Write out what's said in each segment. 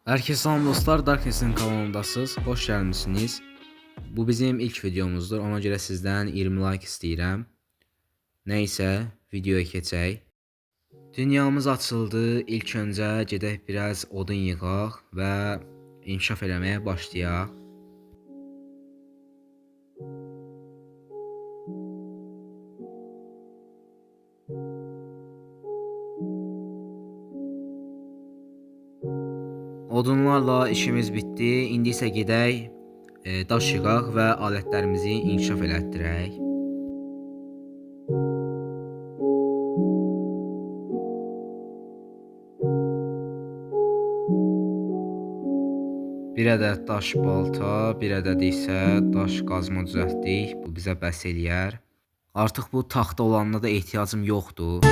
Herkese salam dostlar, Darkness'in kanalındasınız. Hoş gelmişsiniz. Bu bizim ilk videomuzdur. Ona görə sizdən 20 like istəyirəm. Neyse, videoya keçək. Dünyamız açıldı. İlk öncə gedək biraz odun yığaq və inkişaf eləməyə başlayaq. Odunlarla işimiz bitdi. İndi isə gedək daş yığaq və alətlərimizi inkişaf elətdirək. Bir ədəd daş balta, bir ədəd isə daş qazma düzəltdik. Bu bizə bəs eləyər. Artıq bu taxta olanına da ehtiyacım yoxdur.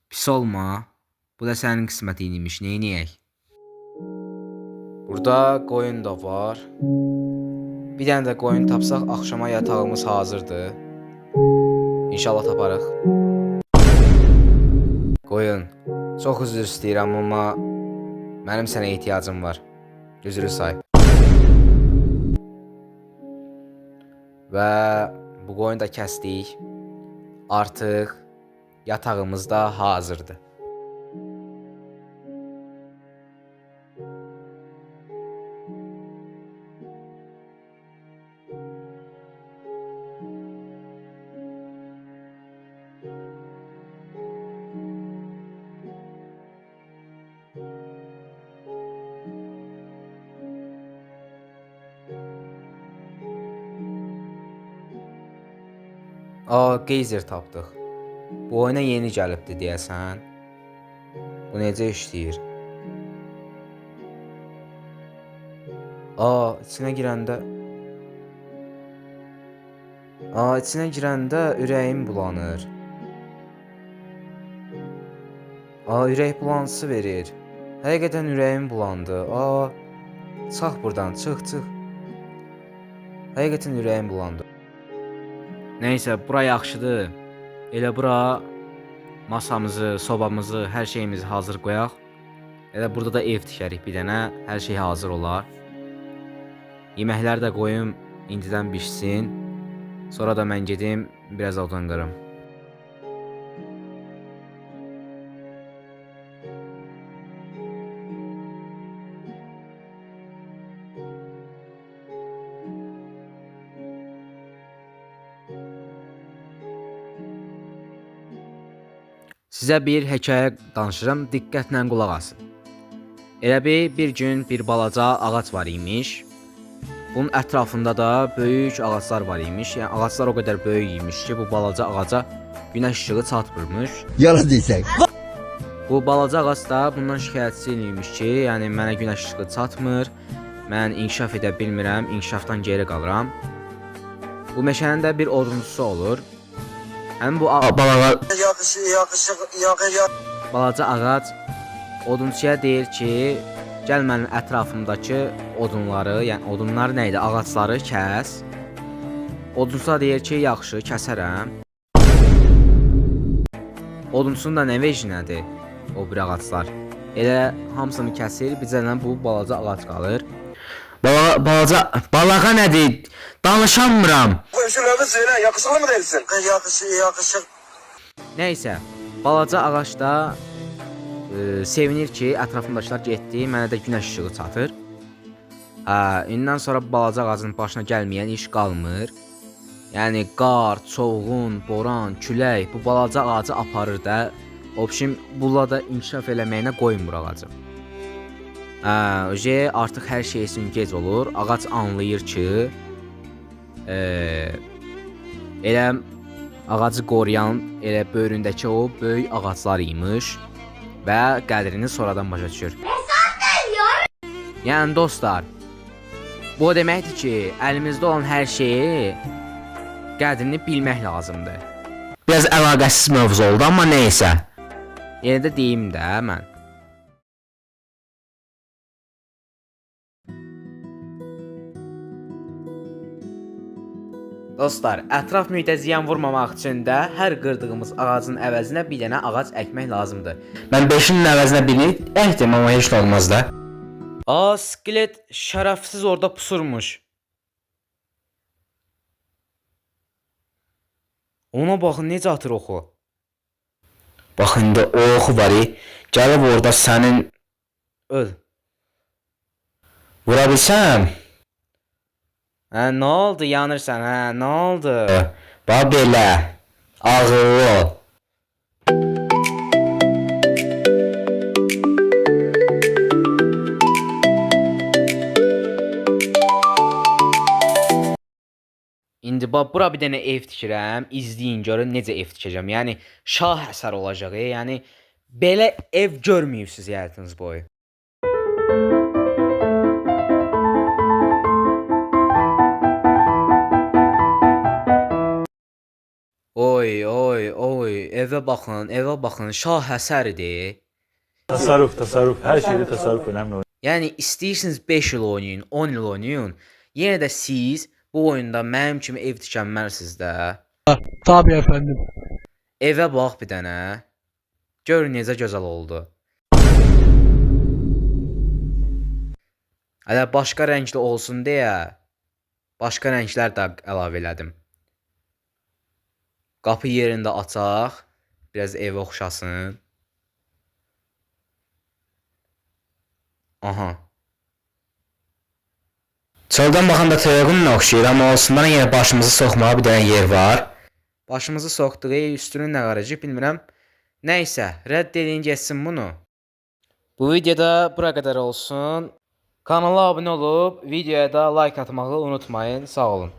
Pis olma. Bu da sənin qismətin imiş. Neyniyək? Burada qoyun da var. Bir dənə də qoyun tapsaq axşama yatağımız hazırdır. İnşallah taparıq. Qoyun, çox üzr istəyirəm, amma mənim sənə ehtiyacım var. Üzrü say. Və bu qoyunu da kəsdik. Artıq yatağımız da hazırdır. Aa, geyzer tapdıq. Bu oyuna yeni gəlibdi deyəsən. Bu necə işləyir? Aa, içinə girəndə Aa, içinə girəndə ürəyim bulanır. Aa, ürək bulantısı verir. Həqiqətən ürəyim bulandı. Aa, çıx burdan, çıx, çıx. Həqiqətən ürəyim bulandı. Nəysə, bura yaxşıdır. Elə bura masamızı, sobamızı, hər şeyimizi hazır qoyaq. Elə burada da ev tikərik bir dənə, hər şey hazır olar. Yeməkləri də qoyum indidən bişsin. Sonra da mən gedim biraz odun qırım. Sizə bir hekayə danışıram, diqqətlə qulaq asın. Elə bir gün bir balaca ağac var imiş. Bunun ətrafında da böyük ağaclar var imiş. Yəni ağaclar o qədər böyük imiş ki, bu balaca ağaca günəş işığı çatmırmış. Yalan deyirsən. Bu balaca ağac da bundan şikayətçi imiş ki, yəni mənə günəş işığı çatmır, mən inkişaf edə bilmirəm, inkişafdan geri qalıram. Bu meşənin də bir odunçusu olur. Həmin bu balaca ağac odunçuya deyir ki, gəl mənim ətrafımdakı odunları, yəni odunlar nə idi, ağacları kəs. Odunçu da deyir ki, yaxşı, kəsərəm. Odunçunun da nə vecnədir o bir ağaclar. Elə hamısını kəsir, bizə bu balaca ağac qalır. Balağa nədir? Danışamıram. Bu söyle, yakışıklı mı değilsin? Yakışık. Nəysə, balaca ağac da sevinir ki, ətrafındakılar getdi, mənə də günəş işığı çatır. Hə, indən sonra balaca ağacın başına gəlməyən iş qalmır. Yəni qar, çovğun, boran, külək bu balaca ağacı aparır da. Obşim, bununla da inkişaf eləməyinə qoymur ağacı. Hə, artıq hər şey üçün gec olur. Ağac anlayır ki, elə ağacı qoruyan elə böyründəki o böyük ağaclar imiş və qədrini sonradan başa düşür. Yəni dostlar, bu o deməkdir ki, əlimizdə olan hər şeyi qədrini bilmək lazımdır. Biraz əlaqəsiz mövzu oldu, amma nəysə. Yenə də deyim də mən. Dostlar, ətraf mühitə ziyan vurmamaq üçün də hər qırdığımız ağacın əvəzinə bir dənə ağac əkmək lazımdır. Mən 5-in əvəzinə birini əkdim, amma heç nə olmaz da. Aa, skelet şərəfsiz orada pusurmuş. Ona baxın necə atır oxu. Bax indi o oxu var, gəlib orada sənin öl. Vura bilsəm? Hə, nə oldu? Yanırsan, hə, nə oldu? Bax belə. Ağıllı ol. İndi bax bura bir dənə ev tikirəm. İzləyin görün necə ev tikəcəm. Yəni şah əsər olacaq. Yəni belə ev görməyibsiz həyatınız boyu. Oy, oy, oy, evə baxın, evə baxın, şah əsərdir. Tasarruf, tasarruf. Her şeyde tasarruf önemli. Yəni istəyirsiniz 5 il oynayın, 10 il oynayın, yenə də siz bu oyunda mənim kimi ev tikənməlisiniz də. Tabii efendim. Evə bax bir dənə. Gör necə gözəl oldu. Hələ başqa rəngli olsun deyə başqa rənglər də əlavə elədim. Qapı yerində açaq, biraz evə oxşasın. Aha. Çöldən baxanda toyuğunla oxşayır, amma olsundan yenə başımızı soxmağa bir dənə yer var. Başımızı soxduq, üstünü nə qaracaq bilmirəm. Nəysə, rədd eləyin getsin bunu. Bu videoda bura qədər olsun. Kanala abunə olub, videoya da like atmağı unutmayın. Sağ olun.